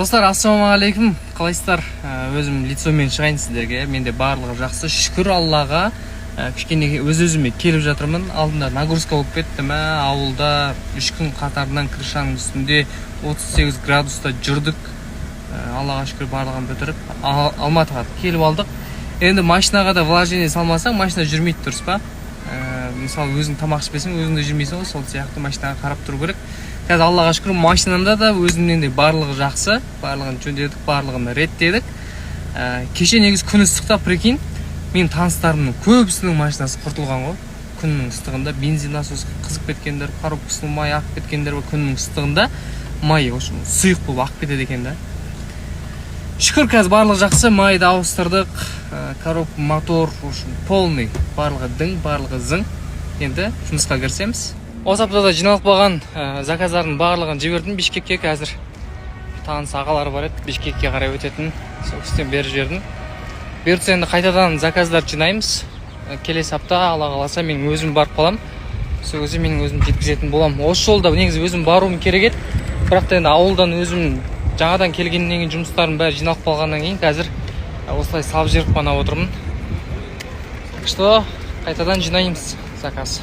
Достар, ассалаумағалейкум, қалайсыздар? Өзім лицомен шығайын сіздерге. Менде барлығы жақсы, шүкір Аллаға. Кішкене өз өзіме келіп жатырмын. Алдында нагрузка болып кетті мә, ауылда 3 күн қатарынан крышаның үстінде 38 градуста жүрдік. Аллаға шүкір, барлығын бітіріп, Алматыға келіп алдық. Енді машинаға да вложение салмасаң, машина жүрмейді, дұрыс па? Мысалы, өзің тамақ ішпесең, өзің де жүрмейсің ғой, сол сияқты машинаға қарап тұру керек. Қазір, Аллаға шүкір, машинамда да, өзімнен де барлығы жақсы, барлығын жөндедік, барлығын реттедік. Кеше негізі күн ыстықта, прикинь, менің таныстарымның көбісінің машинасы құртылған ғой күннің ыстығында. Бензин насосы қызып кеткендер, коробкасының майы ағып кеткендер бар. Күннің ыстығында май, в общем, сұйық болып ағып кетеді екен да. Шүкір, қазір барлығы жақсы, майды ауыстырдық, коробка, мотор, в общем, полный, барлығы дың, барлығы зың. Енді жұмысқа кірісеміз. Осы аптада жиналып қалған заказдардың барлығын жібердім Бишкекке. Қазір таныс ағалар бар еді, Бишкекке қарай өтетін, сол кісіден беріп жібердім. Бұйыртса, енді қайтадан заказдар жинаймыз. Келесі апта, Алла қаласа, мен өзім барып қаламын. Сол кезде менің өзім жеткізетін боламын. Осы жолда негізі өзім баруым керек еді, бірақ та енді ауылдан өзім жаңадан келгеннен кейін, жұмыстарым бәрі жиналып қалғаннан кейін, қазір осылай салып жіберіп қана отырмын. Так что қайтадан жинаймыз заказ.